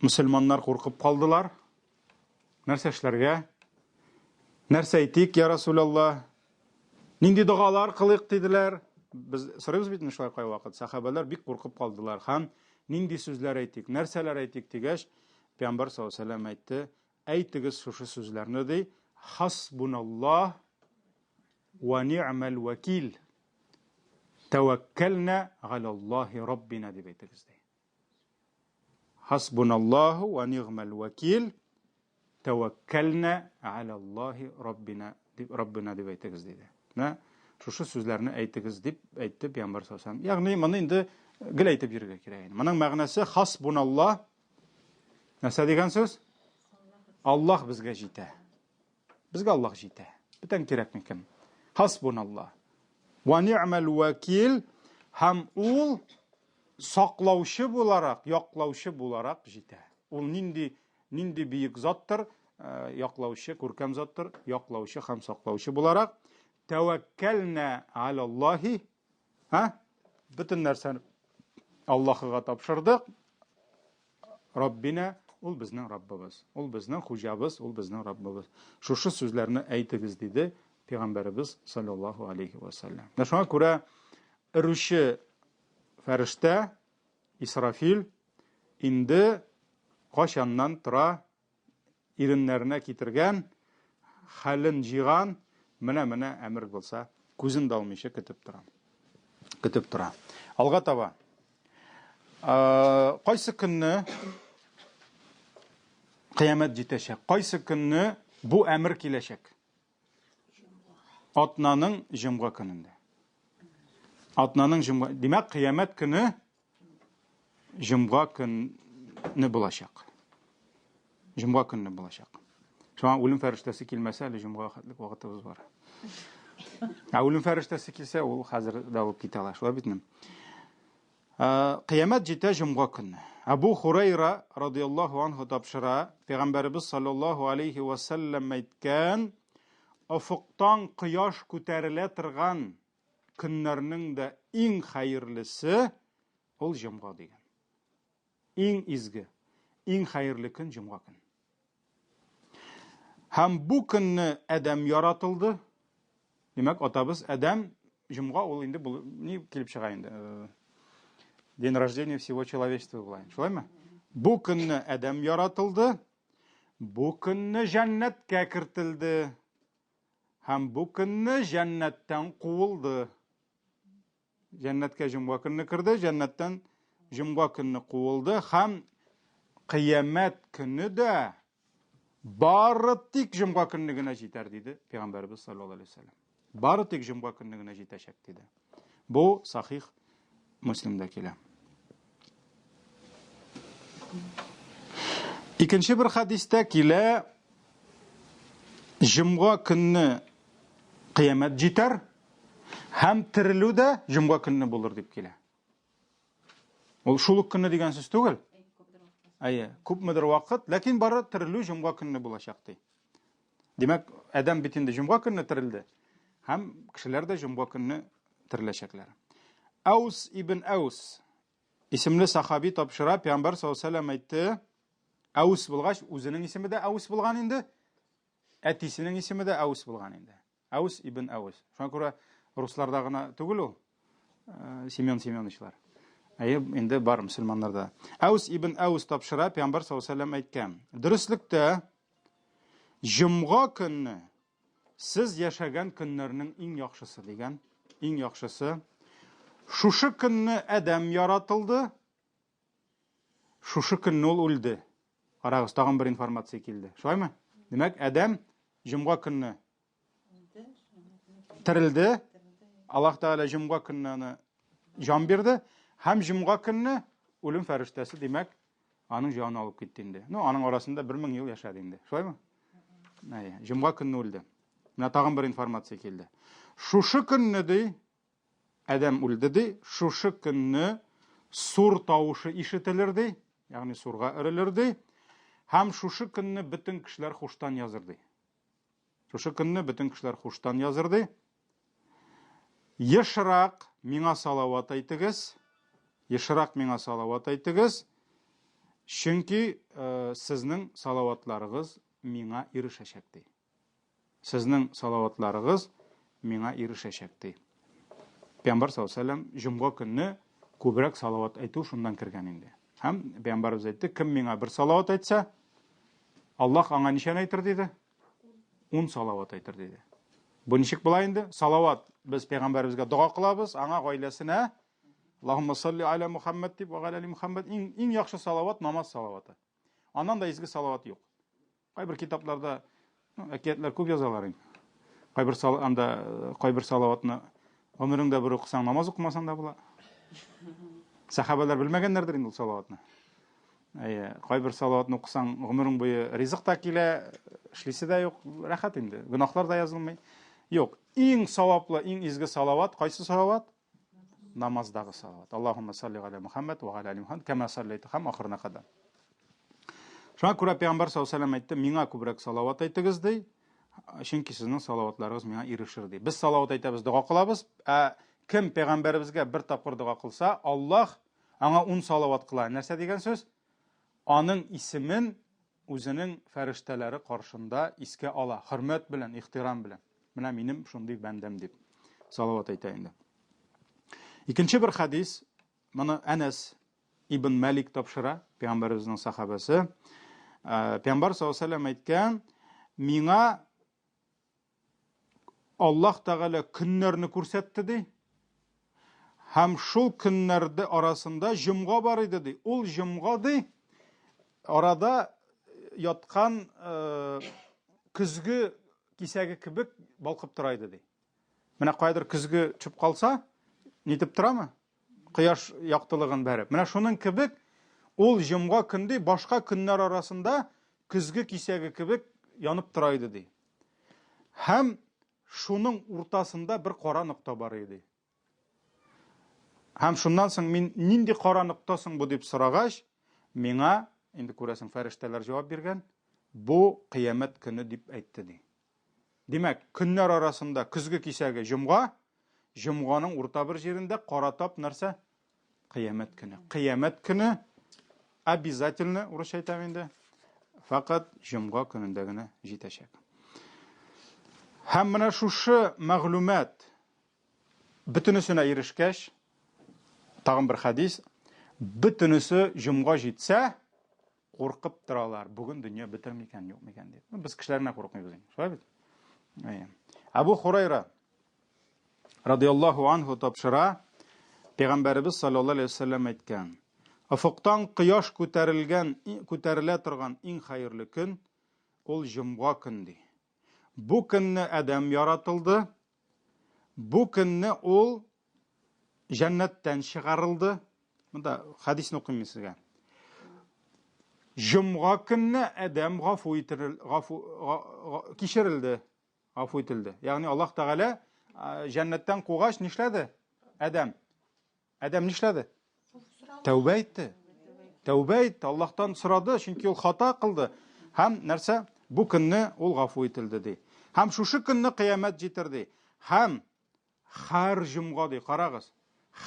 мөселманнар куркып калдылар. Нәрсә эшләргә? Нәрсә әйтик, я Расулалла? Нинди догалар кылыйк диделәр? Без сорыйбыз бит инде шулай кайвакыт. Сахабәләр бик куркып калдылар һәм нинди сүзләр әйтик, нәрсәләр әйтик дигәч, Пәйгамбәр саллаллаһу алейһи вәсәлләм әйтте, әйтегез шушы сүзләрне ди, хасбуналлаһ ва ни'мәл вәкил. Тәвәккәлнә галаллаһи раббина дип әйтегез ди. Хасбуналлаһу ва нигъмәл вәкил, тәвәккәлнә галаллаһи раббина дип Раббина дип әйтегез диде. Менә шушы сүзләрне әйтегез дип әйтте Пәйгамбәр саллаллаһу алейһи Ягъни моны инде гел әйтеп йөрергә кирәк. Моның мәгънәсе хасбуналлаһ нәрсә дигән сүз? Аллаһ безгә җитә. Безгә Аллаһ җитә. Бүтән кирәкми кем. Хасбуналлаһ. Ва ни'мәл вәкил һәм ул саклаучы буларак, яклаучы буларак җитә. Ул нинди нинди бөек заттыр, э, яклаучы, күркәм заттыр, яклаучы һәм саклаучы буларак. Тәвәккәлнә алаллаһи, ха? Бөтен нәрсәне Аллаһыга тапшырдык. Раббина, ул безнең Раббыбыз, ул безнең хуҗабыз, ул безнең Раббыбыз. Шушы сүзләрне әйтегез, диде Пәйгамбәребез саллаллаһу алейхи ва саллям. Менә шуңа күрә өрүче фәрештә Исрафил инде кайчаннан тора иреннәренә китергән, хәлен җыйган, менә-менә әмер булса, күзен дә алмыйча көтеп тора. Көтеп тора. Алга таба. Кайсы көнне кыямәт җитәчәк? Кайсы көнне бу әмер киләчәк? Атнаның җомга көнендә. Атнаның җомга, димәк, кыямәт көне җомга көнне булачак. Җомга көнне булачак. Шуңа үлем фәрештәсе килмәсә, әле җомга хәтлек вакытыбыз бар. Ә үлем фәрештәсе килсә, ул хәзер дә алып китә ала. Шулай бит? Кыямәт җитә җомга көнне. Абу Хурайра радияллаһу анһу тапшыра, Пәйгамбәребез саллаллаһу алейхи ва саллям әйткән, офыктан кояш күтәрелә торган көннәрнең дә иң хәерлесе ул җомга дигән. Иң изге, иң хәерле көн җомга көн. Һәм бу көнне Адәм яратылды. Димәк, атабыз Адәм җомга ул инде бу ни килеп чыга инде? Э, день рождения всего человечества була. Шулаймы? Бу көнне Адәм яратылды. Бу көнне җәннәткә кертелде. Һәм бу көнне җәннәттән куылды. Җәннәткә җомга көнне керде, җәннәттән җомга көнне куылды һәм кыямәт көне дә бары тик җомга көнне генә җитәр, диде Пәйгамбәребез саллаллаһу алейһи вәсәлләм. Бары тик җомга көнне генә җитәчәк, диде. Бу сахих Муслимда килә. Икенче бер хадистә килә, җомга көнне кыямәт җитәр, Һәм терелү дә җомга көнне булыр дип килә. Ул шул ук көнне дигән сүз түгел. Әйе, күпмедер вакыт, ләкин бары терелү җомга көнне булачак ди. Димәк, адәм бит инде җомга көнне терелде. Һәм кешеләр дә җомга көнне тереләчәкләр. Аус ибн Аус исемле сахаби тапшыра, Пәйгамбәр саллаллаһу алейһи ва сәлләм әйтте, Аус булгач, үзенең исеме дә Аус булган инде, әтисенең исеме дә Аус булган инде. Әүс ибн Әүс. Шуңа күрә русларда гына түгел ул, э, Семен Семеновичлар. Әйе, инде бар мөселманнарда. Әүс ибн Әүс тапшыра, Пәйгамбәр саллаллаһу алейһи вәсәлләм әйткән. Дөреслектә җомга көнне сез яшәгән көннәрнең иң яхшысы дигән, иң яхшысы. Шушы көнне адәм яратылды, Шушы көнне ул үлде. Карагыз, тагын бер информация килде. Шулаймы? Димәк, адәм җомга көнне терелде. Аллаһ Тәгалә җомга көнне аны җан бирде һәм җомга көнне үлем фәрештәсе, димәк, аның җанын алып китте инде. Ну, аның арасында 1000 ел яшәде инде. Шулаймы? Әйе, җомга көнне үлде. Менә тагын бер информация килде. Шушы көнне ди, Адәм үлде ди, шушы көнне сур тавышы ишетелер ди, ягъни сурга өрелер ди, һәм шушы көнне бөтен кешеләр хуштан языр ди. Шушы көнне бөтен кешеләр хуштан языр ди. Ешрак миңа салават әйтегез, ешрак миңа салават әйтегез, чөнки э, сезнең салаватларыгыз миңа ирешәчәк ди. Сезнең салаватларыгыз миңа ирешәчәк, ди. Пәйгамбәр саллаллаһу алейһи вәсәлләм җомга көнне күбрәк салават әйтү шуннан кергән инде. Һәм пәйгамбәребез әйтте, кем миңа бер салават әйтсә, Аллаһ аңа ничәне әйтер диде? Ун салават әйтер диде. Бу ничек була инде? Салават без пәйгамбәребезгә дога кылабыз, аңа гаиләсенә Аллаһумма салли аля Мухаммад дип, ва аля Мухаммад иң иң яхшы салават намаз салаваты. Аннан да изге салават юк. Кайбер китапларда ну, әкиятләр күп язалар инде. Кайбер сал, анда э, кайбер салаватны гомереңдә бер укысаң, намаз укымасаң да була. Сәхабәләр белмәгәннәрдер инде ул салаватны. Әйе, кайбер салаватны укысаң, гомерең буе ризык та килә, эшлисе дә юк, рәхәт инде. Гөнаһлар да язылмый. Юк, иң саваплы, иң изге салават кайсы салават? Намаздагы салават. Аллаһумма салли галя Мухаммад ва галя али Мухаммад кама саллайта һәм ахырына кадәр. Шуңа күрә Пәйгамбәр саллаллаһу алейһи әйтте, миңа күбрәк салават әйтегез ди, чөнки сезнең салаватларыгыз миңа ирешер ди. Без салават әйтәбез, дога кылабыз, ә кем пәйгамбәребезгә бер тапкыр дога кылса, Аллаһ аңа ун салават кыла. Нәрсә дигән сүз? Аның исемен үзенең фәрештәләре каршында искә ала, хөрмәт белән, ихтирам белән. Менә минем шундый бәндәм дип салават әйтә инде. Икенче бер хадис, моны Әнәс ибн Мәлик тапшыра, пәйгамбәребезнең сахабасы. Э, пәйгамбәр саллаллаһу алейһи вәсәлләм әйткән, миңа Аллаһ Тәгалә көннәрне күрсәтте ди. Һәм шул көннәрдә арасында җомга бар иде ди. Ул җомга ди арада яткан э, көзге кисәге кебек балкып тора иде ди. Менә кайдыр көзге төшеп калса, нитеп торамы? Кояш яктылыгын бәреп. Менә шуның кебек ул җомга көн ди башка көннәр арасында көзге кисәге кебек янып тора иде ди. Һәм шуның уртасында бер кара нокта бар иде. Һәм шуннан соң мин нинди кара нокта соң бу дип сорагач, миңа, инде күрәсең, фәрештәләр җавап биргән, бу кыямәт көне дип әйтте ди. Димәк, көннәр арасында көзге кисәге җомга, җомганың урта бер җирендә кара тап нәрсә? Кыямәт көне. Кыямәт көне обязательно, урысча әйтәм инде, фәкать җомга көнендә генә җитәчәк. Һәм менә шушы мәгълүмат Бөтенесенә ирешкәч, тагын бер хәдис, бөтенесе җомга җитсә, куркып торалар. Бүген дөнья бетер микән, юк микән дип. Ну, без кешеләр генә курыкмыйбыз инде. Шулай бит? Әйе. Абу Хурайра радиаллаһу анху тапшыра, Пәйгамбәребез саллаллаһу алейһи вәсәлләм әйткән: Офыктан кояш күтәрелгән, күтәрелә торган иң хәерле көн ул җомга көн ди. Бу көнне Адәм яратылды, Бу көнне ул җәннәттән чыгарылды. Монда хәдисне укыйм мин сезгә. Җомга көнне Адәм гафу ителел, гафу кичерелде, гафу ителде. Ягъни Аллаһ Тәгалә җәннәттән кугач нишләде? Адәм. Адәм нишләде? Тәүбә итте. Тәүбә итте, Аллаһтан сорады, чөнки ул хата кылды. Һәм нәрсә? Бу көнне ул гафу ителде ди. Һәм шушы көнне кыямәт җитер ди. Һәм һәр җомга ди, карагыз.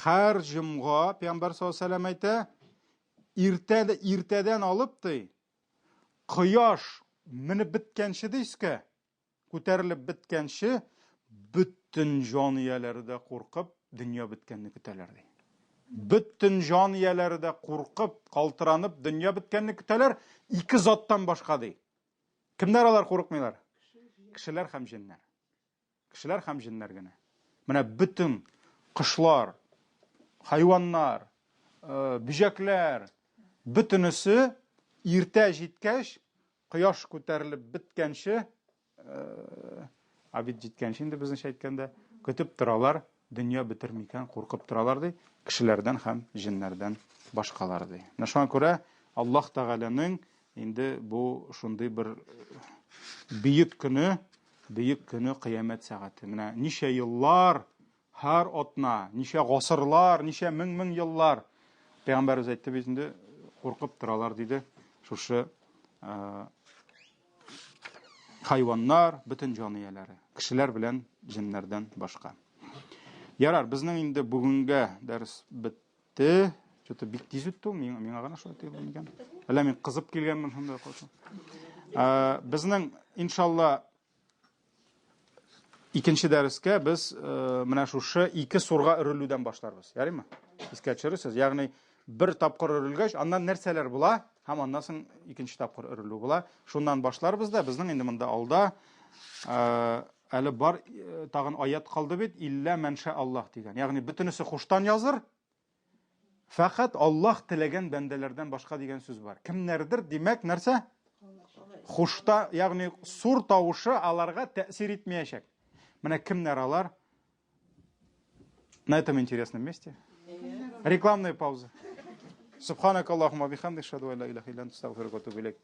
Һәр җомга Пәйгамбәр саллаллаһу алейһи вәсәлләм әйтә, иртә иртәдән алып ди, кояш менеп беткәнче ди өскә, Күтәрелеп беткәнче, бөтен җан ияләре дә куркып, дөнья беткәнне көтәләр, ди. Бөтен җан ияләре дә куркып, калтыранып, дөнья беткәнне көтәләр, ике заттан башка, ди. Кемнәр алар курыкмыйлар? Кешеләр һәм җеннәр. Кешеләр һәм җеннәр генә. Менә бөтен кошлар, хайваннар, э, бөҗәкләр, бөтенесе иртә җиткәч, Кояш күтәрелеп беткәнче, обед җиткәнче инде безнеңчә әйткәндә, көтеп торалар, дөнья бетер микән, куркып торалар ди, кешеләрдән һәм җеннәрдән башкалар ди. Менә шуңа күрә Аллаһ Тәгаләнең инде бу шундый бер бөек көне, бөек көне кыямәт сәгате. Менә ничә еллар Һәр атна, ничә гасырлар, ничә мең-мең еллар Пәйгамбәребез әйтте бит инде, куркып торалар диде. Шушы хайваннар, бөтен җан ияләре, кешеләр белән җеннәрдән башка. Ярар, безнең инде бүгенгә дәрес бетте. Что-то бик тиз үтте ул, миңа, миңа гына шулай тоелды микән? Әллә мин кызып килгәнмен шунда. Безнең, иншалла, Икенче дәрескә без э, менә шушы ике сурга өрелүдән башларбыз. Ярыймы? Искә төшерерсез. Ягъни бер тапкыр өрелгәч, аннан нәрсәләр була һәм аннан соң икенче тапкыр өрелү була. Шуннан башларбыз да, безнең инде монда алда э, әле бар э, тагын аят калды бит, иллә мәншә Аллаһ дигән. Ягъни бөтенесе хуштан языр, Фәкать Аллаһ теләгән бәндәләрдән башка дигән сүз бар. Кемнәрдер, димәк, нәрсә? Хушта, ягъни сур тавышы аларга тәэсир итмәячәк. Менә кемнәр алар? На этом интересном месте. Рекламная пауза. Субханак Аллахума бихамдик, шаду ла илаха илля анта, астагфирука ва атубу илейк.